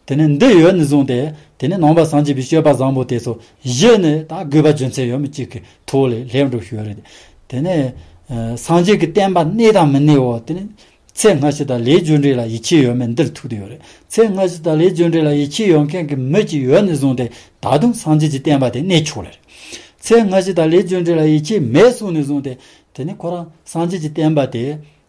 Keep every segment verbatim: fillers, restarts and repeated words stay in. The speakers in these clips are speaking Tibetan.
དེ་ནས་འདི་ཡོད་ནས་བཟུང་སྟེ། དེ་ནས་ནང་པ་སངས་རྒྱས་པའི་སྤྱོད་པ་བཟང་པོ་དེ་ཚོ་གཞི་ནས་ད་དགོས་པ་རྒྱུ་མཚན་ཡོད་མེད་ཅིག་གི་ཐོག་ལས་སླེབས་འགྲོ་ཞུ་ཡ་རེད། དེ་ནས་ཨ་སངས་རྒྱས་ཀྱི་བསྟན་པ་གནས་དང་མི་གནས་འོ། དེ་ནས་ཚེ་སྔ་ཕྱི་དང་ལས་རྒྱུ་འབྲས་ལ་ཡིད་ཆེས་ཡོད་མེད་འདིར་ཐུག་བསྡད་ཡོད་རེད། ཚེ་སྔ་ཕྱི་དང་ལས་རྒྱུ་འབྲས་ལ་ཡིད་ཆེས་ཡོད་མཁན་གྱི་མི་གཅིག་ཡོད་ནས་བཟུང་སྟེ། ད་དུང་སངས་རྒྱས་ཀྱི་བསྟན་པ་དེ་གནས་ཆོག་ལེ་རེད། ཚེ་སྔ་ཕྱི་དང་ལས་རྒྱུ་འབྲས་ལ་ཡིད་ཆེས་མེད་སོང་ནས་བཟུང་སྟེ། དེ་ནས་ཁོ་རང་སངས་རྒྱས་ཀྱི་བསྟན་པ་དེ་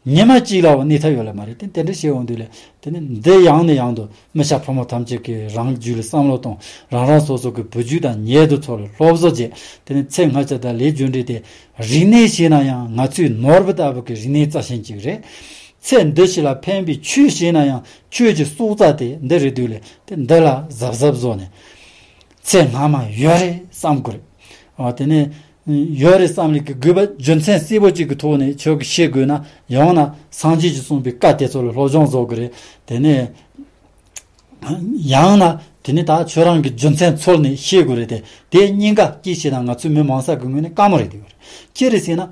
ཉི་མ་གཅིག་ལའང་གནས་ཐབས་ཡོད་ལེ་མ་རེད། དེ་དེ་འདྲ་བཤད་འོང་དུས་ལས། དེ་ནི་འདི་ཡང་ནས་ཡང་དུ་མི་སྐྱ་ཕོ་མོ་ཐམས་ཅད་ཀྱིས་རང་རྒྱུད་ལ་བསམ་བློ་གཏོང་། རང་རང་སོ་སོ་གི་བུ་རྒྱུད་དང་ཉེ་དུ་ཚོ་ལ་སློབ་གསོ་བྱེད། དེ་ནི་ཚེ་སྔ་ཕྱི་དང་ལས་རྒྱུ་འབྲས་དེ་རིག་གནས་ཤེས་ན་ཡང་། ང་ཚོའི་ནོར་བུ་ལྟ་བུ་གི་རིག་གནས་རྩ་ཆེན་གཅིག་རེད། ཚེ་འདི་ཕྱི་ལ་ཕན་པའི་ཆོས་ཤེས་ན་ཡང་། ཆོས་ཀྱི་སྲོག་རྩ་དེ་འདི་རེད་དུས་ལས། དེ་འདི་ལ་གཟབ་གཟབ་བཟོ་ནས། ཚེ་སྔ་མ་ཡོད་རེད་བསམ་དགོས་རེད། ཨ་དེ་ནས་ཡོད་རེད་བསམ་ལེ་གི་དགོས་པ་རྒྱུ་མཚན་གསལ་པོ་གཅིག་གི་ཐོག་ནས་ཁྱོད་ཀྱིས་ཤེས་དགོས་ན། ཡང་ན་སངས་རྒྱས་ཀྱིས་གསུངས་པའི་བཀའ་དེ་ཚོ་ལ་སློབ་སྦྱོང་བཟོ་དགོས་རེད། དེ་ནས་ཡང་ན་དེ་ནས་ད་ཁྱོད་རང་གི་རྒྱུ་མཚན་འཚོལ་ནས་ཤེས་དགོས་རེད་དེ། དེ་གཉིས་ཀ་སྐྱེས་ཤེས་དང་། ང་ཚོའི་མི་མང་ས་གི་ངོས་ནས་དཀའ་མོ་རེད་དེ་བར། ཅི་རེད་ཟེར་ན།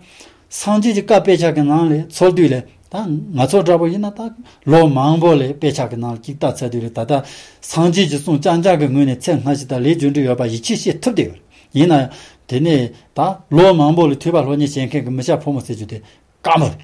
སངས་རྒྱས་ཀྱི་བཀའ་དཔེ་ཆ་གི་ནང་ལས་འཚོལ་དུས་ལས། ད་ང་ཚོ་འདྲ་པོ་ཡིན་ན་ད་ལོ་མང་པོ་ལས་དཔེ་ཆ་གི་ནང་ལ་ཅིག་ལྟ་ཚར་དུས་ལས། ད་ལྟ་སངས་རྒྱས་ཀྱི་གསུང་རྐྱང་རྐྱང་གི་ངོས་ནས་ཚེ་སྔ་ཕྱི་དང་ལས་རྒྱུ་འབྲས་ཡོད་པ་ཡིད་ཆེས་བྱེད་ཐུབ་བསྡད་ཡོད་རེད། ཡིན་ན་ཡང་དེ་ནས་ད་ལོ་མང་པོ་ལས་ཐོས་པ་སློབ་གཉེར་བྱེད་མཁན་གྱི་མི་སྐྱ་ཕོ་མོ་ཟེར་རྒྱུ་དེ་དཀའ་མོ་རེད།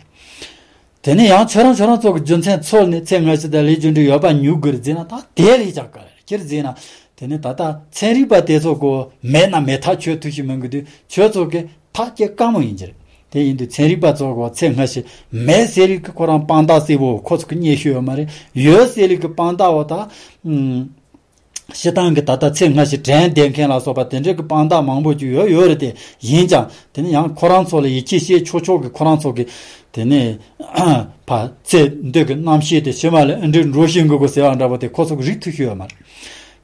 དེ་ནས་ཡང་ཁྱོད་རང་ཁྱོད་རང་ཚོ་གི་རྒྱུ་མཚན་འཚོལ་ནས་ཚེ་སྔ་ཕྱི་དང་ལས་རྒྱུ་འབྲས་ཡོད་པ་ཉུག་དགོས་རེད་ཟེར་ན། ད་དེ་ལས་ཀྱང་དཀའ་རེད། ཅི་རེད་ཟེར་ན། དེ་ནས་ད་ལྟ་ཚན་རིག་པ་དེ་ཚོ་གོ་མེད་ན་མེད་ཐག་ཆོད་ཐུབ་ཤིག་མི་འགི་དུས། ཁྱོད་ཚོ་གི་ཐག་བཅད་དཀའ་མོ་ཡིན་གྱི་རེད། དེ་ཡིན་དུས་ཚན་རིག་པ་ཚོ་གོ་ཚེ་སྔ་ཕྱི་མེད་ཟེར་རིགས་ཀྱི་ཁོ་རང་དཔང་རྟགས་གསལ་པོ་ཁོ་ཚོ་གི་རྙེད་ཤོས་ཡོད་མ་རེད། ཡོད་ཟེར་རིགས་ཀྱི་དཔང་རྟགས་འོ་ད། ཨུམ། སྤྱིར་བཏང་གི་ད་ལྟ་ཚེ་སྔ་ཕྱི་དྲན་བསྡད་མཁན་ལ་སོགས་པ་དེ་འདྲའི་གི་དཔང་རྟགས་མང་པོ་ཅིག་ཡོད་ཡོད་རེད་དེ། ཡིན་ཀྱང་དེ་ནི་ཡང་ཁོ་རང་ཚོ་ལ་ཡིད་ཆེས་བྱེད་ཆོག་ཆོག་གི་ཁོ་རང་ཚོ་གི་དེ་ནི་ཕ་ཚེ་འདི་གི་རྣམ་ཤེས་དེ་ཕྱི་མ་ལ་ཨེ་འདྲའི་འགྲོ་བཞིན་གི་གོ་ཟེར་བ་འདྲ་པོ་དེ་ཁོ་ཚོ་གི་རིག་ཐུབ་ཤོས་ཡོད་མ་རེད།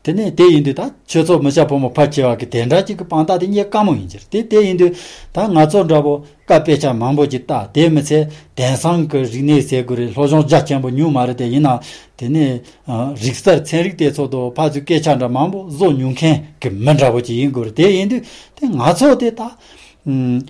དེ་ནས་དེ་ཡིན་དུས་ད་ཁྱོད་ཚོ་མི་སྐྱ་ཕོ་མོ་ཕལ་ཆེ་བ་གི་དེ་འདྲ་ཅིག་གི་དཔང་རྟགས་དེ་རྙེད་དཀའ་མོ་ཡིན་གྱི་རེད་དེ། དེ་ཡིན་དུས་ད་ང་ཚོ་འདྲ་པོ་བཀའ་དཔེ་ཆ་མང་པོ་ཅིག་ལྟ། དེ་མི་ཚད་དེང་སང་གི་རིག་གནས་ཟེར་དགོས་རེད། སློབ་སྦྱོང་རྒྱ་ཆེན་པོ་མྱོང་མ་རེད་དེ། ཡིན་ན་དེ་ནས་ཨ་རིག་གསར་ཚན་རིག་དེ་ཚོ་དང་ཕར་ཚུར་སྐད་ཆ་འདྲ་མང་པོ་བཟོ་མྱོང་མཁན་གི་མི་འདྲ་པོ་ཅིག་ཡིན་དགོས་རེད། དེ་ཡིན་དུས་དེ་ང་ཚོ་དེ་ད་ཨུམ།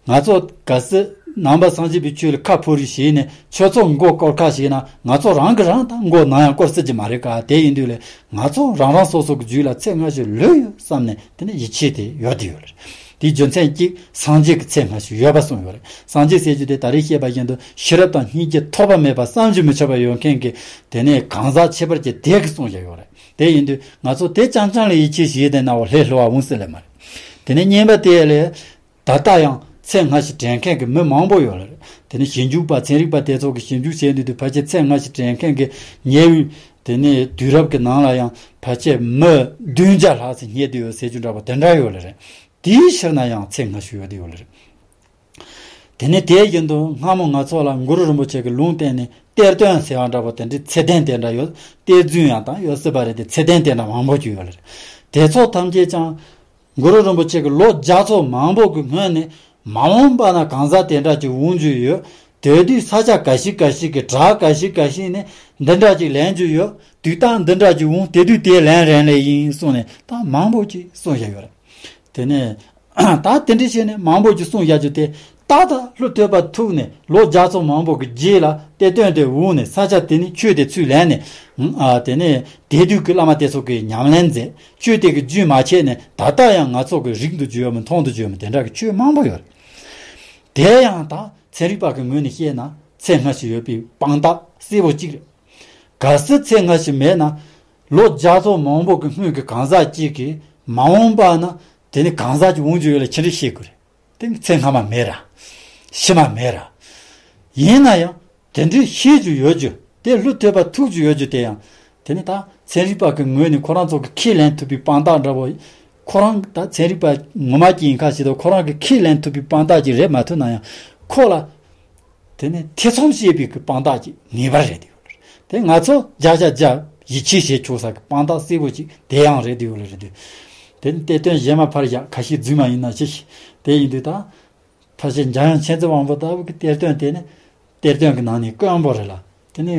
ང་ཚོ་གལ་སྲིད་ནང་པ་སངས་རྒྱས་པའི་ཆོས་ལ་ཁ་ཕོ་རིགས་བྱས་ནས་ཁྱོད་ཚོ་མགོ་སྐོར་ཁ་བྱས་ན། ང་ཚོ་རང་གི་རང་ད་མགོ་ནམ་ཡང་སྐོར་སྲིད་ཀྱི་མ་རེད་ག་དེ་ཡིན་དུས་ལས་ང་ཚོ་རང་རང་སོ་སོ་གི་རྒྱུད་ལ་ཚེ་སྔ་ཕྱི་ལོས་ཡོད་བསམ་ནས་དེ་ནས་ཡིད་ཆེས་དེ་ཡོད་དེ་ཡོད་རེད། དེའི་རྒྱུ་མཚན་གཅིག་སངས་རྒྱས་ཀྱི་ཚེ་སྔ་ཕྱི་ཡོད་པ་གསུངས་ཡོད་རེད། སངས་རྒྱས་ཟེར་རྒྱུ་དེ་ད་རེས་བཤད་པ་བཞིན་དུ་ཤེས་རབ་དང་སྙིང་རྗེ་ཐོགས་པ་མེད་པ་བསམ་གྱིས་མི་ཁྱབ་པ་ཡོད་མཁན་གྱི་དེ་ནས་གང་ཟག་ཁྱད་པར་ཅན་དེ་གིས་གསུངས་བཞག་ཡོད་རེད། དེ་ཡིན་དུས་ང་ཚོ་དེ་རྐྱང་རྐྱང་ལ་ཡིད་ཆེས་བྱས་བསྡད་ན་འོ་ལྷོད་ལྷོད་པ་འོང་སྲིད་ལེ་མ་རེད། དེ་ནས་གཉིས་པ་དེ་ལས། ད་ལྟ་ཡང་ཚེ་སྔ་ཕྱི་དྲན་མཁན་གྱི་མི་མང་པོ་ཡོད་ལ་རེད། དེ་ནི་ཞིབ་འཇུག་པ་ཚན་རིག་པ་དེ་ཚོ་གིས་ཞིབ་འཇུག་བྱས་འདུག་དུས་ཕལ་ཆེར་ཚེ་སྔ་ཕྱི་དྲན་མཁན་གྱི་ཉེ་བའི་དེ་ནི་དུས་རབས་ཀྱི་ནང་ལ་ཡང་ཕལ་ཆེར་མི་བདུན་བརྒྱ་ལྷག་ཙམ་རྙེད་བསྡད་ཡོད་ཟེར་རྒྱུ་འདྲ་པོ་དེ་འདྲ་ཡོད་ལ་རེད། དེའི་ཕྱིར་ན་ཡང་ཚེ་སྔ་ཕྱི་ཡོད་བསྡད་ཡོད་ལ་རེད། དེ་ནི་དེ་བཞིན་དུ་སྔ་མོ་ང་ཚོ་ལ་གུ་རུ་རིན་པོ་ཆེ་གི་ལུང་བསྟན་ནས་གཏེར་སྟོན་ཟེར་བ་འདྲ་པོ་དེ་འདྲའི་ཚད་ལྡན་དེ་འདྲ་ཡོད། གཏེར་རྫུན་ཡང་དང་ཡོད་སྲིད་པ་རེད་དེ། ཚད་ལྡན་དེ་འདྲ་མང་པོ་ཅིག་ཡོད་ལ་རེད། དེ་ཚོ་ཐམས་ཅད་ཀྱང་། གུ་རུ་རིན་པོ་ཆེ་གིས་ལོ་བརྒྱ་ཕྲག་མང་པོ་གི་སྔོན་ནས་མ་འོངས་པ་ན་གང་ཟག་དེ་འདྲ་ཅིག་འོང་རྒྱུ་ཡོད། དེ་དུས་ས་ཆ་ག་ཞིག་ག་ཞིག་གི་བྲག་ག་ཞིག་ག་ཞིག་ནས་འདི་འདྲ་ཅིག་ལེན་རྒྱུ་ཡོད། དུས་རྟགས་འདི་འདྲ་ཅིག་འོང་། དེ་དུས་དེ་ལེན་རན་ལེ་ཡིན་གསུངས་ནས་ད་མང་པོ་ཅིག་གསུངས་བཞག་ཡོད་རེད། དེ་ནས་ད་དེ་འདྲ་བྱས་ནས་མང་པོ་ཅིག་གསུངས་བཞག་རྒྱུ་དེ། ཏག་ཏག་ཀླུ་ཐོད་པ་ཐུག་ནས་ལོ་བརྒྱ་ཕྲག་མང་པོ་གི་རྗེས་ལ་གཏེར་སྟོན་དེ་འོང་ནས་ས་ཆ་དེ་ནས་ཆོས་དེ་ཚུར་ལེན་ནས། ཨ་དེ་ནས་དེ་དུས་ཀྱི་བླ་མ་དེ་ཚོ་གིས་ཉམས་ལེན་མཛད། ཆོས་དེ་གི་རྒྱུན་མ་ཆད་ནས་ད་ལྟ་ཡང་ང་ཚོ་གི་རིག་ཏུ་གྱུར་ཡོད་མི་མཐོང་དུ་གྱུར་ཡོད་མི་དེ་འདྲ་གི་ཆོས་མང་པོ་ཡོད་རེད། དེ་ཡང་ད་ཚན་རིག་པ་གི་ངོས་ནས་བཤད་ན་ཚེ་སྔ་ཕྱི་ཡོད་པའི་དཔང་རྟགས་གསལ་པོ་གཅིག་རེད། གལ་སྲིད་ཚེ་སྔ་ཕྱི་མེད་ན། ལོ་བརྒྱ་ཕྲག་མང་པོ་གི་སྔོན་གྱི་གང་ཟག་གཅིག་གིས་མ་འོངས་པ་ན་དེ་ནི་གང་ཟག་ཅིག་འོང་རྒྱུ་ཡོད་ལ་ཅི་འདྲ་ཤེས་དགོས་རེད། དེ་ཚེ་སྔ་མ་མེད་ར། ཕྱི་མ་མེད་ར། ཡིན་ན་ཡང་དེ་འདྲའི་ཤེས་རྒྱུ་ཡོད་རྒྱུ་དེ། ཀླུ་ཐོད་པ་ཐུག་རྒྱུ་ཡོད་རྒྱུ་དེ་ཡང་དེ་ནི་ད་ཚན་རིག་པ་གི་ངོས་ནས་ཁོ་རང་ཚོ་གི་ཁས་ལེན་ཐུབ་པའི་དཔང་རྟགས་འདྲ་བོ། ཁོ་རང་ད་ཚན་རིག་པ་ངོ་མ་ཅིག་ཡིན་ཁ་ཞིག་ཏུ་ཁོ་རང་གི་ཁས་ལེན་ཐུབ་པའི་དཔང་རྟགས་ཅིག་རེད་མ་ཐུབ་ན་ཡང་ཁོ་ལ། དེ་ནི་ཐེ་ཚོམ་བྱེད་པའི་གི་དཔང་རྟགས་ཀྱི་ངེས་པར་རེད་དེ། དེ་ང་ཚོ་བརྒྱ་ཆ་བརྒྱ་ཡིད་ཆེས་བྱེད་ཆོག་ས་གི་དཔང་རྟགས་གསལ་པོ་ཅིག་དེ་ཡང་རེད་དེ་ཡོད་ལ་རེད་དེ། དེ་ནི་གཏེར་སྟོན་གཞན་མ་ཕར་བཞག་ཁ་ཤས་རྫུན་མ་ཡིན་ན་ཅི་ཞིག་དེ་ཡིན་དུས་ད། ཕལ་ཆེར་འཇམ་དབྱངས་མཁྱེན་བརྩེ་དབང་པོ་ལྟ་བུ་གི་གཏེར་སྟོན་དེ་ནི་གཏེར་སྟོན་གི་ནང་ནས་དཀོན་པོ་རེད་ལ། དེ་ནི་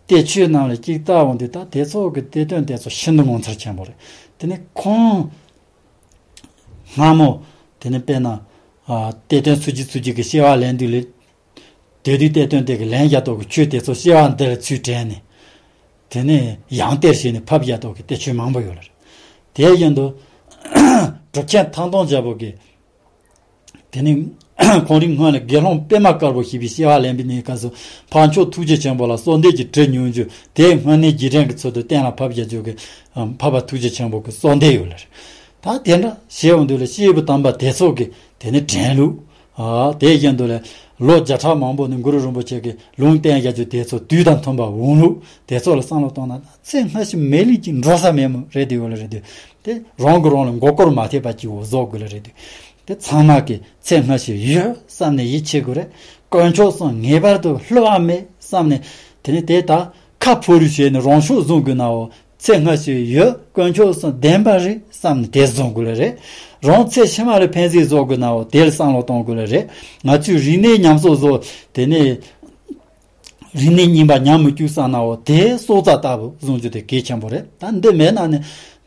གཏེར་ཆོས་ནང་ལ་ཅིག་ལྟ་འོང་དུས་ད་དེ་ཚོ་གི་གཏེར་སྟོན་དེ་ཚོ་ཤིན་ཏུ་ངོ་མཚར་ཆེན་པོ་རེད། དེ་ནི་ཁོང་སྔ་མོ་དེ་ནི་དཔེར་ན་ཨ་གཏེར་སྟོན་སུ་ཅིག་སུ་ཅིག་གི་སྐྱེ་བ་ལེན་དུས་ལས། དེ་དུས་གཏེར་སྟོན་དེ་གི་ལན་རྒྱག་ཐོག་གི་ཆོས་དེ་ཚོ་སྐྱེ་བ་འདིར་ཚུར་དྲན་ནས། དེ་ནས་ཡང་གཏེར་བྱས་ནས་ཕབ་རྒྱག་ཐོག་གི་གཏེར་ཆོས་མང་པོ་ཡོད་ལ་རེད། དེ་བཞིན་དུ་གྲུབ་ཆེན་ཐང་སྟོང་རྒྱལ་པོ་གིས། དེ་ནས་ཁོང་རིགས་སྔོན་ལ་དགེ་སློང་པད་མ་དཀར་པོ་ཞེས་པའི་སྐྱེ་བ་ལེན་པའི་གནས་སྐབས་སུ་འཕགས་མཆོག་ཐུགས་རྗེ་ཆེན་པོ་ལ་གསོལ་འདེབས་ཀྱི་དྲི་ཉུང་འཇུག་དེ་སྔོན་གནས་རྗེས་དྲན་གྱི་ཚུལ་དུ་གཏན་ལ་ཕབ་རྒྱག་རྒྱུ་གི་འཕགས་པ་ཐུགས་རྗེ་ཆེན་པོ་གི་གསོལ་འདེབས་ཡོད་ལ་རེད། ད་དེ་འདྲ་བྱས་འོང་དུས་ལ་སྐྱེས་བུ་དམ་པ་དེ་ཚོ་གི་དེ་ནས་དྲན་ལུགས། ཨ། དེ་བཞིན་དུ་ལས་ལོ་བརྒྱ་ཕྲག་མང་པོ་ནས་གུ་རུ་རིན་པོ་ཆེ་གིས་ལུང་བསྟན་བཞག་རྒྱུ་དེ་ཚོ་དུས་དང་མཐུན་པ་འོང་ལུགས་དེ་ཚོ་ལ་བསམ་བློ་བཏང་ན་ཚེ་སྔ་ཕྱི་མེད་ལུགས་ཀྱི་འགྲོ་ས་མེད་མོ་རེད་དེ་ཡོད་ལ་རེད་དེ། དེ་རང་གིས་རང་ལ་མགོ་སྐོར་མ་ཐེབས་པ་ཅིག་བཟོ་དགོས་ལ་རེད་དེ། དེ་ཚང་མ་གིས་ཚེ་སྔ་ཕྱི་ཡོད་བསམ་ནས་ཡིད་ཆེས་དགོས་རེད། དཀོན་མཆོག་གསུམ་ངེས་པར་དུ་བསླུ་བ་མེད་བསམ་ནས། དེ་ནས་དེ་ལྟར་ཁ་ཕོ་རུ་བྱས་ནས་རང་ཕྱོགས་བཟུང་དགོས་ནའོ། ཚེ་སྔ་ཕྱི་ཡོད་དཀོན་མཆོག་གསུམ་བདེན་པ་རེད་བསམ་ནས་དེ་བཟུང་དགོས་ལ་རེད། རང་ཚེ་ཕྱི་མ་ལ་ཕན་ཚུན་བཟོ་དགོས་ནའོ། དེ་ལ་བསམ་བློ་གཏོང་དགོས་ལ་རེད། ང་ཚོས་རིག་གནས་ཉམས་གསོ་བཟོ། དེ་ནས་རིག་གནས་རྙིང་པ་ཉམས་མི་བཅུག་བསམ་ནའོ། དེ་སྲོག་རྩ་ལྟ་བུ་བཟུང་རྒྱུ་དེ་གལ་ཆེན་པོ་རེད། ད་འདི་མེད་ན་ནི་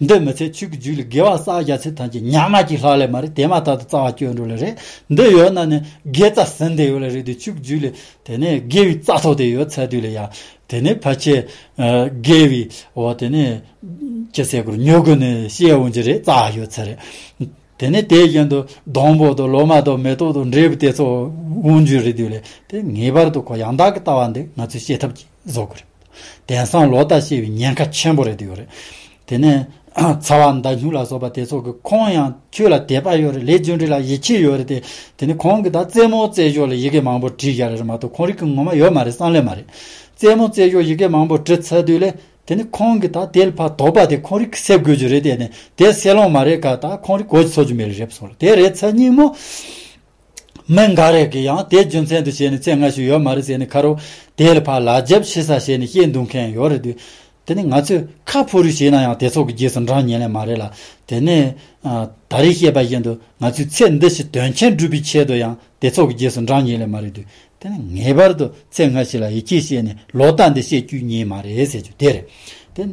འདི་མི་ཚེ་ཆོས་ཀྱི་རྒྱུད་ལ་དགེ་བ་བསགས་རྒྱ་ཚད་ཐམས་ཅད་ཉག་མ་གཅིག་ལྷག་ལས་མ་རེད། དེ་མ་ཐག་ཏུ་རྩ་བ་གཅོད་འགྲོ་ལ་རེད། འདི་ཡོད་ན་ནི་དགེ་རྩ་ཟིན་བསྡད་ཡོད་ལ་རེད་དེ། ཆོས་ཀྱི་རྒྱུད་ལ་དེ་ནས་དགེ་བའི་རྩ་ཐོག་དེ་ཡོད་ཚར་དུས་ལ་ཡ། དེ་ནས་ཕལ་ཆེར་ཨ་དགེ་བའི་འོ་དེ་ནས་ཅི་ཟེར་དགོས་རེད། མྱུ་གུ་ནི་ཤེས་འོང་གི་རེད། རྩ་ཡོད་ཚར་རེད། དེ་ནས་དེ་བཞིན་དུ་སྡོང་པོ་དང་ལོ་མ་དང་མེ་ཏོག་དང་འབྲས་བུ་དེ་ཚོ་འོང་རྒྱུ་རེད་དུས་ལས། དེ་ངེས་པར་དུ་ཁོ་ཡང་དག་གི་ལྟ་བ་འདི་ང་ཚོས་ཤེས་ཐབས་ཀྱིས་བཟོ་དགོས་རེད། དེང་སང་ལོ་ལྟར་ཤེས་པའི་ཉེན་ཁ་ཆེན་པོ་རེད་དུས་རེད། དེ་ནས་ཚ་བ་མདའ་སྨྱུག་ལ་སོགས་པ་དེ་ཚོ་གི་ཁོང་ཡང་ཆོས་ལ་དད་པ་ཡོད་རེད། ལས་རྒྱུ་འབྲས་ལ་ཡིད་ཆེས་ཡོད་རེད་དེ། དེ་ནས་ཁོང་གིས་ད་རྩེད་མོ་རྩེད་ཞོར་ལ་ཡི་གེ་མང་པོ་བྲིས་བཞག་རེད་མ་གཏོགས་ཁོང་རིགས་ཀྱི་ངོ་མ་ཡོད་མ་རེད། བསམ་ལས་མ་རེད། རྩེད་མོ་རྩེད་ཞོར་ཡི་གེ་མང་པོ་བྲིས་ཚར་དུས་ལས། དེ་ནི་ཁོང་གིས་ད་དེ་ལ་ཕར་དོགས་པ་དེ་ཁོང་རིགས་ཀྱིས་སེལ་དགོས་རྒྱུ་རེད་དེ། ནི་དེ་སེལ་ལོང་མ་རེད་ག་ད་ཁོང་རིགས་གོ་ཚོད་རྒྱུ་མེད་ལ་རེད་སོང་རེད། དེ་རེད་ཚར་སྙིང་མོ། མི་འགའ་རེ་གིས་ཡང་དེ་རྒྱུ་མཚན་དུ་བྱས་ནས་ཚེ་སྔ་ཕྱི་ཡོད་མ་རེད་ཟེར་ནས་ཁ་རོག་དེ་ལ་ཕར་ལག་རྒྱབ་ཤི་ས་བྱས་ནས་བཤད་འདུག་མཁན་ཡོད་རེད་དུས། དེ་ནི་ང་ཚོས་ཁ་ཕོ་རུ་བྱས་ན་ཡང་དེ་ཚོ་གི་རྗེས་སུ་འབྲང་ཉན་ལེ་མ་རེད་ལ། དེ་ནས་ཨ་ད་རེས་བཤད་པ་བཞིན་དུ་ང་ཚོས་ཚེ་འདི་ཕྱི་དོན་ཆེན་སྒྲུབ་པའི་ཆེད་དུ་ཡང་དེ་ཚོ་གི་རྗེས་སུ་འབྲང་ཉན་ལེ་མ་རེད་དུས། དེ་ནི་ངེས་པར་དུ་ཚེ་སྔ་ཕྱི་ལ་ཡིད་ཆེས་བྱས་ནས་ལོག་ལྟ་འདི་བཤད་བཅུག་ཉན་མ་རེད་ཟེར་རྒྱུ་དེ་རེད། དེ་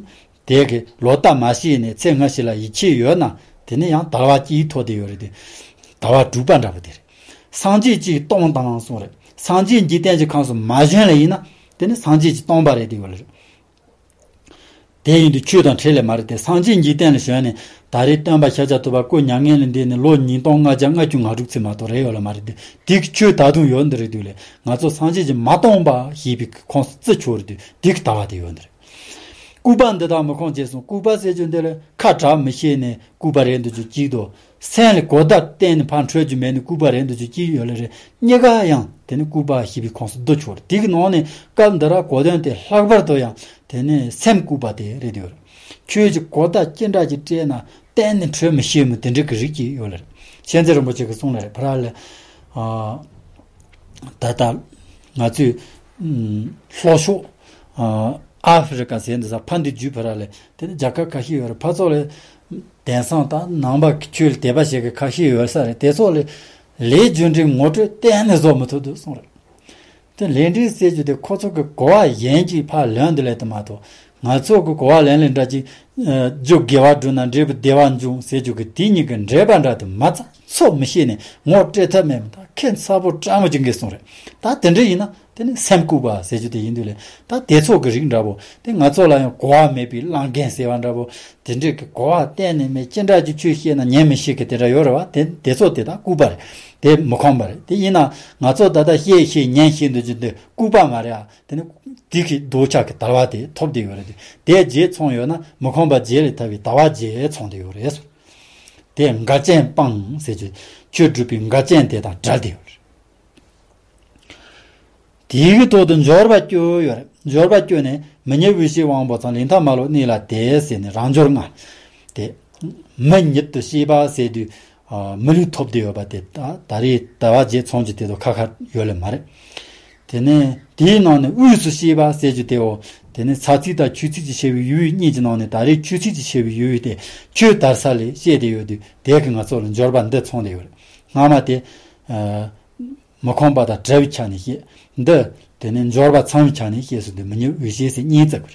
དེ་གི་ལོག་ལྟ་མ་བྱས་ནས་ཚེ་སྔ་ཕྱི་ལ་ཡིད་ཆེས་ཡོད་ན་དེ་ནི་ཡང་དལ་བ་གཅིག་ཐོབ་བསྡད་ཡོད་རེད་དེ། དལ་བ་དྲུག་པ་འདྲ་པོ་དེ་རེད། སངས་རྒྱས་ཀྱིས་སྟོང་དང་གསུངས་རེད། སངས་རྒྱས་འཇིག་རྟེན་གྱི་ཁམས་སུ་མ་བྱོན་ལ་ཡིན་ན་དེ་ནི་སངས་རྒྱས་ཀྱིས་སྟོང་པ་རེད་དེ་ཡོད་ལ་རེད། དེ་ཡིན་དུས་ཆོས་དང་འཕྲད་ལས་མ་རེད་དེ། སངས་རྒྱས་འཇིག་རྟེན་ལ་བྱོན་ནས་ད་རེས་སྟོན་པ་ཤཱཀྱ་ཐུབ་པ་སྐུ་མྱ་ངན་ལས་འདས་ནས་ལོ་ཉིས་སྟོང་ལྔ་བརྒྱ་ལྔ་བཅུ་ང་དྲུག་ཙམ་མ་གཏོགས་རེད་ཡོད་ལ་མ་རེད་དེ། དེ་གི་ཆོས་ད་དུང་ཡོད་འདི་རེད་དུས་ལས། ང་ཚོ་སངས་རྒྱས་ཀྱིས་མ་སྟོང་པ་ཞེས་པའི་ཁོངས་སུ་བརྩི་ཆོག་རེད་དུས་དེ་གི་ལྟ་བ་དེ་ཡོད་འདི་རེད། ལྐུགས་པ་འདི་དག་མི་ཁོམ་ཅེས་གསུངས། ལྐུགས་པ་ཟེར་རྒྱུ་འདི་ལ་ཁ་གྲག་མི་ཤེས་ནས་ལྐུགས་པ་རེད་འདོད་རྒྱུ་གཅིག་དང་། སེམས་ལ་གོ་བརྡ་གཏན་ནས་ཕར་འཕྲོད་རྒྱུ་མེད་ནས་ལྐུགས་པ་རེད་འདོད་རྒྱུ་གཅིག་ཡོད་ལ་རེད། གཉིས་ཀ་ཡང་དེ་ནི་ལྐུགས་པ་ཞེས་པའི་ཁོངས་སུ་བསྡུ་ཆོག་རེད། དེ་གི་ནང་ནས་སྐབས་འདི་ར་གོ་དོན་དེ་ལྷག་པར་དུ་ཡང་དེ་ནི་སེམས་ལྐུགས་པ་དེ་རེད་ཡོད་རེད། ཁྱོད་ཀྱིས་གོ་བརྡ་ཅི་འདྲ་ཅིག་སྤྲད་ན་གཏན་ནས་འཕྲོད་མི་ཤེས་མི་དེ་འདྲ་གི་རིགས་ཅིག་ཡོད་ལ་རེད། མཁྱེན་བརྩེ་རིན་པོ་ཆེ་གི་གསུང་ལ་རེད། ཕ་ར་ལ་ཨ་ད་ལྟ་ང་ཚོས་ཨུམ་ལྷོ་ཕྱོགས་ཨ་ཨ་ཧྥེ་རི་ཀ་ཟེར་འདི་ས་ཕ་འདི་རྒྱུད་ཕ་ར་ལ་དེ་ནི་རྒྱལ་ཁབ་ཁ་ཤས་ཡོད་རེད། ཕ་ཚོ་ལ་དེང་སང་ད་ནང་པ་ཆོས་ལ་དད་པ་བྱེད་མཁན་ཁ་ཤས་ཡོད་ས་རེད། དེ་ཚོ་ལ་ལས་རྒྱུ་འབྲས་ངོ་སྤྲོད་གཏན་ནས་བཟོ་མི་ཐུབ་འདུག་གསུངས་རེད། དེ་ལས་འབྲས་ཟེར་རྒྱུ་དེ་ཁོ་ཚོ་གི་གོ་བ་གཞན་གྱིས་ཕར་ལོན་འདི་ལས་དུ་མ་གཏོགས། ང་ཚོ་གི་གོ་བ་ལེན་ལེན་འདྲ་ཅིག་རྒྱུ་དགེ་བ་བསྒྲུབ་ན་འབྲས་བུ་བདེ་བ་འབྱུང་ཟེར་རྒྱུ་གི་དེ་གཉིས་ཀྱི་འབྲེལ་བ་འདྲ་དུ་མ་ཚང་ཚོད་མི་ཤེས་ནས་ངོ་སྤྲོད་ཐབས་མེད་མི་དང་ཁེ་མཚར་པོ་དྲང་མོ་ཅིག་གིས་གསུངས་རེད། ད་དེ་འདྲ་ཡིན་ན། དེ་ནི་སེམས་ལྐུགས་པ་ཟེར་རྒྱུ་དེ་ཡིན་དུས་ལས། ད་དེ་ཚོ་གི་རིགས་འདྲ་པོ་དེ་ང་ཚོ་ལ་ཡང་གོ་བ་མེད་པའི་གླང་རྒན་ཟེར་བ་འདྲ་པོ། དེ་འདྲས་ཀྱི་གོ་བ་གཏན་ནས་མེད། ཅི་འདྲ་ཅིག་ཆོས་བཤད་ན་ཉན་མི་ཤེས་ཀྱི་དེ་འདྲ་ཡོད་རེད་བ། དེ་དེ་ཚོ་དེ་དག་ལྐུགས་པ་རེད། དེ་མི་ཁོམ་པ་རེད། དེ་ཡིན་ན་ང་ཚོ་ད་ལྟ་བཤད་བཤད་ཉན་བཤད་འདོད་རྒྱུ་འདི་ལྐུགས་པ་མ་རེད་ཨ། དེ་ནི་དེ་གི་ལྡོག་ཆ་གི་དལ་བ་དེ་ཐོབ་བསྡད་ཡོད་རེད། དེ་རྗེས་ཚང་ཡོད་ན་མི་ཁོམ་པ་རྗེས་ལས་ཐར་བའི་དལ་བ་རྗེས་ཚང་བསྡད་ཡོད་རེད། དེ་འགལ་རྐྱེན་སྤངས་ཟེར་རྒྱུ་ཆོས་སྒྲུབ་པའི་འགལ་རྐྱེན་དེ་དང་བྲལ་བསྡད་ཡོད་རེད། དེའི་ཐོག་ཏུ་འབྱོར་པ་བཅུ་ཡོད་རེད། འབྱོར་པ་བཅུ་ནི་མི་ཉིད་འོད་གསལ་དབང་པོ་ཚང་ལས་མཐའ་མ་ལོག་གནས་ལ་དེ་ཟེར་ནས་རང་འབྱོར་ལྔ། དེ་མི་ཉིད་དུ་སྐྱེས་པ་ཟེར་དུས་མི་ལུས་ཐོབ་བསྡད་ཡོད་པ་དེ་ད་ད་རེས་ལྟ་བ་རྗེས་ཚང་གི་དེ་ཚོ་ཁ་ཁ་ཡོད་ལེ་མ་རེད། དེ་ནས་དེའི་ནང་ནས་དབུས་སུ་སྐྱེས་པ་ཟེར་རྒྱུ་དེའོ། དེ་ནས་ས་ཚིགས་དང་ཆོས་ཚིགས་ཀྱི་ཆེ་བའི་ཡུལ་གཉིས་ཀྱི་ནང་ནས་ད་རེས་ཆོས་ཚིགས་ཀྱི་ཆེ་བའི་ཡུལ་དེ་ཆོས་དར་ས་ལས་སྐྱེས་བསྡད་ཡོད་དུས་དེ་གི་ང་ཚོ་ལ་འབྱོར་པ་འདི་ཚང་བསྡད་ཡོད་རེད། སྔ་མ་དེ། མི་ཁོམ་པ་དང་བྲལ་བའི་ཆ་ནས་བཤད། འདི་དེ་ནས་འབྱོར་པ་ཚང་བའི་ཆ་ནས་བཤད་སྲོལ་འདི་མི་ཉིད་འོད་གསལ་ཟེར་གཉིས་བརྩི་དགོས་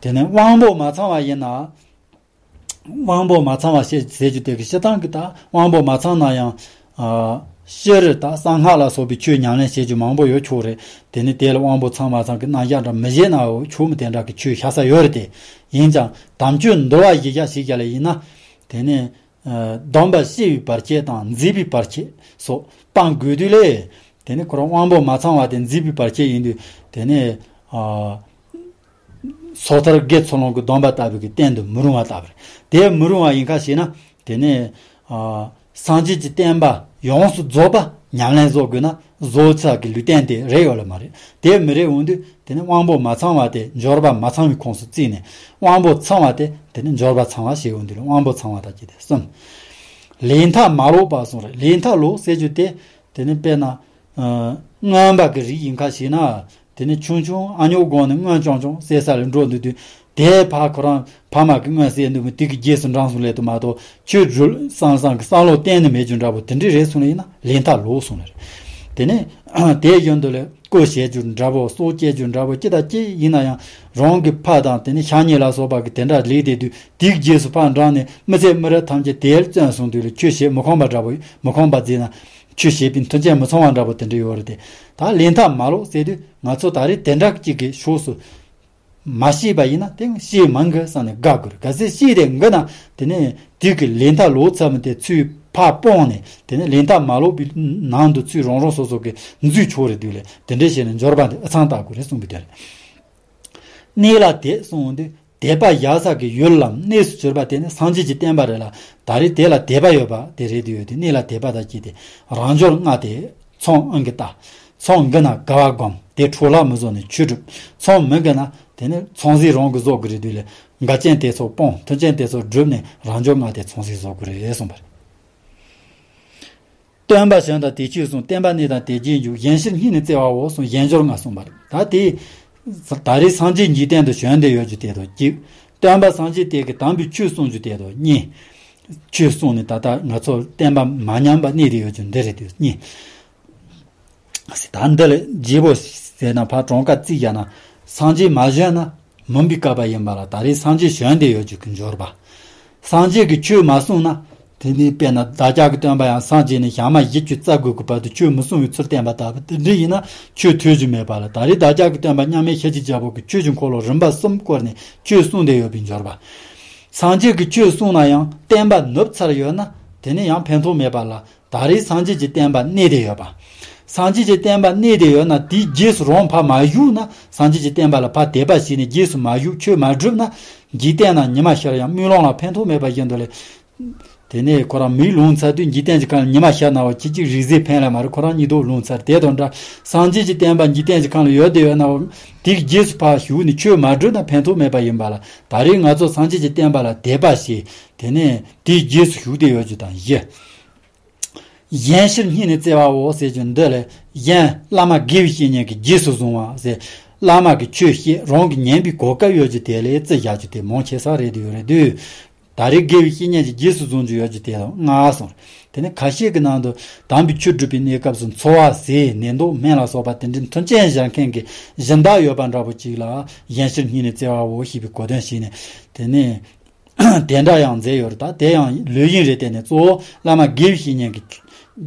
རེད། དེ་ནས་དབང་པོ་མ་ཚང་བ་ཡིན་ན། དབང་པོ་མ་ཚང་བ་ཞེས་ཟེར་རྒྱུ་དེ་གི་སྤྱིར་བཏང་གི་ད་དབང་པོ་མ་ཚང་ན་ཡང་། ཨ། ཤེས་རིག་དང་གསང་སྔགས་ལ་སོགས་པའི་ཆོས་ཉམས་ལེན་བྱེད་རྒྱུ་མང་པོ་ཡོད་ཆོག་རེད། དེ་ནི་དེ་ལ་དབང་པོ་ཚང་མ་ཚང་གི་རྣམ་གཞག་འདྲ་མི་བཞེད་ན་ཆོག་མི་དེ་འདྲ་གི་ཆོས་ཤ་ས་ཡོད་རེད་དེ། ཡིན་ཀྱང་དམ་ཆོས་འདུལ་བ་ཡི་ཡ་ཞིག་ཡ་ལ་ཡིན་ན། དེ་ནི་སྡོམ་པ་བྱས་པའི་བར་ཆད་དང་མཛད་པའི་བར་ཆད་སོགས་སྤང་དགོས་དུས་ལས། དེ་ནི་ཁོ་རང་དབང་པོ་མ་ཚང་བ་དེ་མཛད་པའི་བར་ཆད་ཡིན་དུས་དེ་ནི། སོ་ཐར་དགེ་ཚུལ་སློང་གི་སྡོམ་པ་ལྟ་བུ་གི་བསྟན་དུ་མི་རུང་བ་ལྟ་བུ་རེད། དེ་མི་རུང་བ་ཡིན་ཁ་ཞེ་ན། དེ་ནི། སངས་རྒྱས་ཀྱི་བསྟན་པ་ཡོངས་སུ་རྫོགས་པ་ཉམས་ལེན་བཟོ་དགོས་ན་བཟོ་ཚར་གི་ལུས་རྟེན་དེ་རེད་ཡོད་ལ་མ་རེད། དེ་མི་རེད་འོང་དུས་དེ་ནི་དབང་པོ་མ་ཚང་བ་དེ་འབྱོར་པ་མ་ཚང་བའི་ཁོངས་སུ་བརྩིས་ནས། དབང་པོ་ཚང་བ་དེ་དེ་ནི་འབྱོར་པ་ཚང་བ་ཞེས་འོང་དུས་ལ་དབང་པོ་ཚང་བ་དང་བཅས་ཏེ་གསུམ། ལས་མཐའ་མ་ལོག་པ་གསུངས་རེད། ལས་མཐའ་ལོག་ཟེར་རྒྱུ་དེ། དེ་ནི་དཔེར་ན། མངོན་པ་གི་རིགས་ཡིན་ཁ་ཞེ་ན། དེ་ནི་ཆུང་ཆུང་ཨ་ཉོག་སྒང་ནས་མངོན་ཅང་ཅང་ཟེར་ས་ལ་འགྲོ་འདུག་དུས། དེ་ཕ་ཁོ་རང་ཕ་མ་གི་མངོན་ཟེར་འདུག་མི་དེ་གི་རྗེས་སུ་འབྲངས་སོང་ལས་དུ་མ་གཏོགས་ཆོས་སྒྲུབ་བསམ་བསམ་གི་བསམ་བློ་གཏན་ནས་མེད་རྒྱུ་འདྲ་པོ་དེ་འདྲ་རེད་སོང་ལ་ཡིན་ན་ལས་མཐའ་ལོག་སོང་ལ་རེད། དེ་ནི་དེ་ཡོན་དུ་ལས་བཀོལ་བྱེད་རྒྱུ་འདྲ་པོ་སྲོག་བཅད་རྒྱུ་འདྲ་པོ་ཅི་དང་ཅི་ཡིན་ན་ཡང་རང་གི་ཕ་དང་དེ་ནི་ཤ་ཉེ་ལ་སོགས་པ་གི་དེ་འདྲ་ལས་དེ་དུས་དེ་གི་རྗེས་སུ་ཕར་འབྲངས་ནས་མི་ཚེ་མི་རབས་ཐམས་ཅད་དེར་བརྩོན་སོང་དུས་ལ་ཆོས་བྱེད་མི་ཁོམ་པ་འདྲ་པོ་མི་ཁོམ་པ་བརྩིས་ན། ཆོས་བྱེད་པའི་མཐུན་རྐྱེན་མི་ཚང་བ་འདྲ་པོ་དེ་འདྲ་ཡོད་རེད་དེ། ད་ལས་མཐའ་མ་ལོག་ཟེར་དུས་ང་ཚོ་ད་རེས་དེ་འདྲ་གཅིག་གི་ཕྱོགས་སུ་མ་ཤེས་པ་ཡིན་ན་དེ་ཤེས་མང་གི་བསམ་ནས་དགའ་དགོས་རེད། གལ་སྲིད་ཤེས་དེ་འགི་ན་དེ་ནས་དུས་ཀྱི་ལས་མཐའ་ལོག་ཚར་མི་དེ་ཚུར་ཕར་སྤོང་ནས་དེ་ནས་ལས་མཐའ་མ་ལོག་པའི་ནང་དུ་ཚུར་རང་རང་སོ་སོ་གི་འཛུལ་ཆོག་རེད་དུས་ལས་དེ་འདྲ་བྱས་ནས་འབྱོར་པ་འདི་ཨ་ཚང་བཏགས་དགོས་རེད་གསུངས་པའི་དོན་རེད། གནས་ལ་དད་གསུངས་འོང་དུས། དད་པ་བཞག་ས་གི་ཡུལ་ལམ་གནས་སུ་གྱུར་པ་དེ་ནི་སངས་རྒྱས་ཀྱི་བསྟན་པ་རེད་ལ། ད་རེས་དེ་ལ་དད་པ་ཡོད་པ་དེ་རེད་དུ་ཡོད་དེ། གནས་ལ་དད་པ་དང་བཅས་ཏེ་རང་འབྱོར་ལྔ་སྟེ། ཚོང་ཨང་གི་ལྟ། ཚོང་གི་ན་དགའ་བ་སྒོམ་དེ་འཕྲོ་བརླག་མི་བཟོ་ནས་ཆོས་སྒྲུབ། ཚོང་མི་གི་ན་དེ་ནི་ཚོང་ཟས་རང་གི་བཟོ་དགོས་རེད་དུས་ལས་འགལ་རྐྱེན་དེ་ཚོ་སྤོང་མཐུན་རྐྱེན་དེ་ཚོ་སྒྲུབ་ནས་རང་འབྱོར་ལྔ་སྟེ་ཚོང་ཟས་བཟོ་དགོས་རེད་གསུངས་པ་རེད། སྟོན་པ་བྱོན་དང་དེ་ཆོས་གསུངས། བསྟན་པ་གནས་དང་དེ་རྗེས་འཇུག་གཞན་ཕྱིར་སྙིང་ནས་བརྩེ་བའོ་གསུངས། གཞན་འབྱོར་ལྔ་གསུངས་པ་རེད། ད་དེ། ད་རེས་སངས་རྒྱས་འཇིག་རྟེན་དུ་བྱོན་བསྡད་ཡོད་རྒྱུ་དེ་དང་གཅིག། སྟོན་པ་སངས་རྒྱས་དེ་གིས་དམ་པའི་ཆོས་གསུངས་རྒྱུ་དེ་དང་གཉིས། ཆོས་གསུངས་ནས་ད་ལྟ་ང་ཚོ་བསྟན་པ་མ་ཉམས་པ་གནས་བསྡད་ཡོད་རྒྱུ་འདི་རེད་དེ་གཉིས། ད་འདི་ལ་རྗེ་བོ་ཟེར་ན་ཕར་གྲངས་ཀ་བརྩིས་བཞག་ན། སངས་རྒྱས་མ་བྱོན་ན། མུན་པའི་བསྐལ་པ་ཡིན་པ་ལ་ད་རེས་སངས་རྒྱས་བྱོན་བསྡད་ཡོད་རྒྱུ་གི་འབྱོར་པ། སངས་རྒྱས་ཀྱིས་ཆོས་མ་གསུངས་ན། དེ་ནས་དཔེར་ན་བདག་ཅག་གི་སྟོན་པ་ཡང་སངས་རྒྱས་ནས་ཞག་མ་བཞི་བཅུ་རྩ་དགུ་གི་བར་དུ་ཆོས་མི་གསུང་བའི་ཚུལ་བསྟན་པ་ལྟ་བུ་དེ་འདྲ་ཡིན་ན་ཆོས་ཐོས་རྒྱུ་མེད་པ་ལ། ད་རེས་བདག་ཅག་གི་སྟོན་པ་མཉམ་མེད་ཤེར་ཕྱིན་རྒྱལ་པོ་གིས་ཆོས་ཀྱི་འཁོར་ལོ་རིམ་པ་གསུམ་བསྐོར་ནས་ཆོས་གསུངས་བསྡད་ཡོད་པའི་འབྱོར་པ། སངས་རྒྱས་ཀྱིས་ཆོས་གསུངས་ན་ཡང་བསྟན་པ་ནུབ་ཚར་ཡོད་ན་དེ་ནས་ཡང་ཕན་ཐོགས་མེད་པ་ལ། ད་རེས་སངས་རྒྱས་ཀྱི་བསྟན་པ་གནས་བསྡད་ཡོད་པ། སངས་རྒྱས་ཀྱི་བསྟན་པ་གནས་བསྡད་ཡོད་ན་དེའི་རྗེས་སུ་རང་ཕར་མ་བཞུགས་ན། སངས་རྒྱས་ཀྱི་བསྟན་པ་ལ་ཕར་དད་པ་བྱས་ནས་རྗེས་སུ་མ་བཞུགས་ཆོས་མ་བསྒྲུབས་ན། འཇིག་རྟེན་ན་ཉི་མ་ཤར་ཡང་དམུས་ལོང་ལ་ཕན་ཐོགས་མེད་པ་བཞིན་དུ་ལས། དེ་ནས་ཁོ་རང་མིག་ལོང་ཚར་དུས་འཇིག་རྟེན་གྱི་ཁམས་ལ་ཉི་མ་ཤར་ན་བ་ཁྱི་གཅིག་རིག་རྫས་ཕན་ལ་མ་རེད། ཁོ་རང་གཉིད་ལོག་ལོང་ཚར། དེ་དང་འདྲ་སངས་རྒྱས་ཀྱི་བསྟན་པ་འཇིག་རྟེན་གྱི་ཁམས་ལ་ཡོད་བསྡད་ཡོད་ན་བ། དེའི་རྗེས་སུ་ཕར་ཞུགས་ནས་ཆོས་མ་བསྒྲུབས་ན་ཕན་ཐོགས་མེད་པ་ཡིན་པ་ལ། ད་རེས་ང་ཚོ་སངས་རྒྱས་ཀྱི་བསྟན་པ་ལ་དད་པ་བྱས། དེ་ནས་དེའི་རྗེས་སུ་ཞུགས་བསྡད་ཡོད་རྒྱུ་དང་བཞི། གཞན་ཕྱིར་སྙིང་ནས་བརྩེ་བའོ་ཟེར་རྒྱུ་འདི་ལས་གཞན་བླ་མ་དགེ་བའི་བཤེས་གཉེན་གྱི་རྗེས་སུ་བཟུང་བ་ཟེར། བླ་མ་གིས་ཆོས་བཤད་རང་གིས་ཉན་པའི་གོ་སྐབས་ཡོད་རྒྱུ་དེ་ལས་བརྩི་བཞག་རྒྱུ་དེ་མང་ཆེ་ས་རེད་དུ་ཡོད་རེད་དུས། ད་རེས་དགེ་བའི་བཤེས་གཉེན་གྱི་རྗེས་སུ་བཟུང་རྒྱུ་ཡོད་རྒྱུ་དེ་དང་ལྔ་སོང་། དེ་ནས་ཁ་ཤས་ཀྱི་ནང་དུ་དམ་པའི་ཆོས་སྒྲུབ་པའི་གནས་སྐབས་སུ་འཚོ་བ་ཟས་ནད་མདོག་སྨན་ལ་སོགས་པ་དེ་འདྲའི་མཐུན་རྐྱེན་སྦྱར་མཁན་གྱི་སྦྱིན་བདག་ཡོད་པ་འདྲ་པོ་ཅིག་ལ་གཞན་ཕྱིར་སྙིང་ནས་བརྩེ་བའོ་ཞེས་པའི་གོ་དོན་བྱས་ནས། དེ་ནས། དེ་འདྲ་ཡང་མཛད་ཡོད་རེད། ད་དེ་ཡང་ལོས་ཡིན་རེད། དེ་ནས་གཙོ་བོ་བླ་མ་དགེ་བའི་བཤེས་གཉེན་གྱི་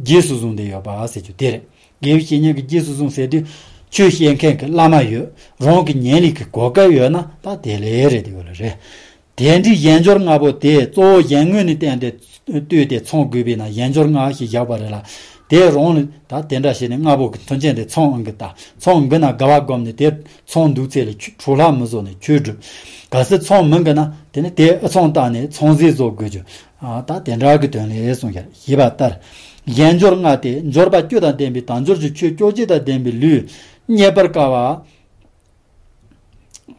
རྗེས་སུ་བཟུང་བསྡད་ཡོད་པ་ཟེར་རྒྱུ་དེ་རེད། དགེ་བའི་བཤེས་གཉེན་གྱི་རྗེས་སུ་བཟུང་ཟེར་དུས་ཆོས་བཤད་མཁན་གྱི་བླ་མ་ཡོད། རང་གི་ཉན་ལས་ཀྱི་གོ་སྐབས་ཡོད་ན་ད་དེ་ལས་རེད་དེ་ཡོད་ལ་རེད། དེ་འདྲའི་གཞན་འབྱོར་ལྔ་པོ་དེ་གཙོ་བོ་གཞན་ངོས་ནས་བསྟན་ཏེ་ལྟོས་ཏེ་ཚང་དགོས་པས་ན་གཞན་འབྱོར་ལྔ་ཞེས་བཞག་པ་རེད་ལ། དེ་རང་ལ་ད་དེ་འདྲ་བྱས་ནས་ལྔ་པོ་གི་མཐུན་རྐྱེན་དེ་ཚང་ཨང་གི་ལྟ། ཚང་གི་ན་དགའ་བ་སྒོམ་ནས་དེ། ཚོང་འདུག་ཚེ་ལ་ཆུ་འཕྲོ་བརླག་མི་བཟོ་ནས་ཆོས་སྒྲུབ། གལ་སྲིད་ཚོང་མི་འགི་ན་དེ་ནི་དེ་ཨུ་ཚང་བཏང་ནས་ཚོང་ཟས་བཟོ་དགོས་རྒྱུ། ཨ་ད་དེ་འདྲ་གི་དོན་ལས་གསུངས་ཤར་ཞེས་པ་ལྟར། གཞན་འབྱོར་ལྔ་སྟེ་འབྱོར་པ་བཅུ་དང་ལྡན་པའི་དལ་འབྱོར་གྱི་ཆོས་བཅོ་བརྒྱད་དང་ལྡན་པའི་ལུས་རྙེད་པར་དཀའ་བ།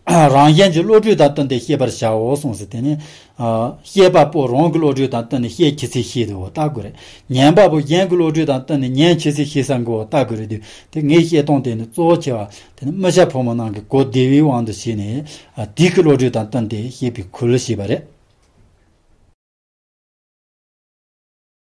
རང་གཞན་གྱི་བློ་གྲོས་དང་བསྟུན་ཏེ་ཤེས་པར་བྱའོ་གསུངས་སོ། དེ་ནི། ཨ་ཤེས་པ་པོ་རང་གི་བློ་གྲོས་དང་བསྟུན་ནས་ཤེས་ཁྱི་ཚེ་ཤེས་དུ་བ་ལྟ་དགོས་རེད། ཉན་པ་པོ་གཞན་གྱི་བློ་གྲོས་དང་བསྟུན་ནས་ཉན་ཁྱི་ཚེ་ཤེས་ས་འགོ་བ་ལྟ་དགོས་རེད་དུས་དེ་ངས་བཤད་སྟངས་དེ་ནི་གཙོ་བོ་ཆེ་བ་དེ་ནི་དམིགས་བྱ་ཕོ་མོ་རྣམས་ཀྱི་གོ་བདེ་བའི་དབང་དུ་བྱས་ནས་ཨ་དེ་གི་བློ་གྲོས་དང་བསྟུན་ཏེ་ཤེས་པའི་ཁུལ་བྱས་པ་རེད།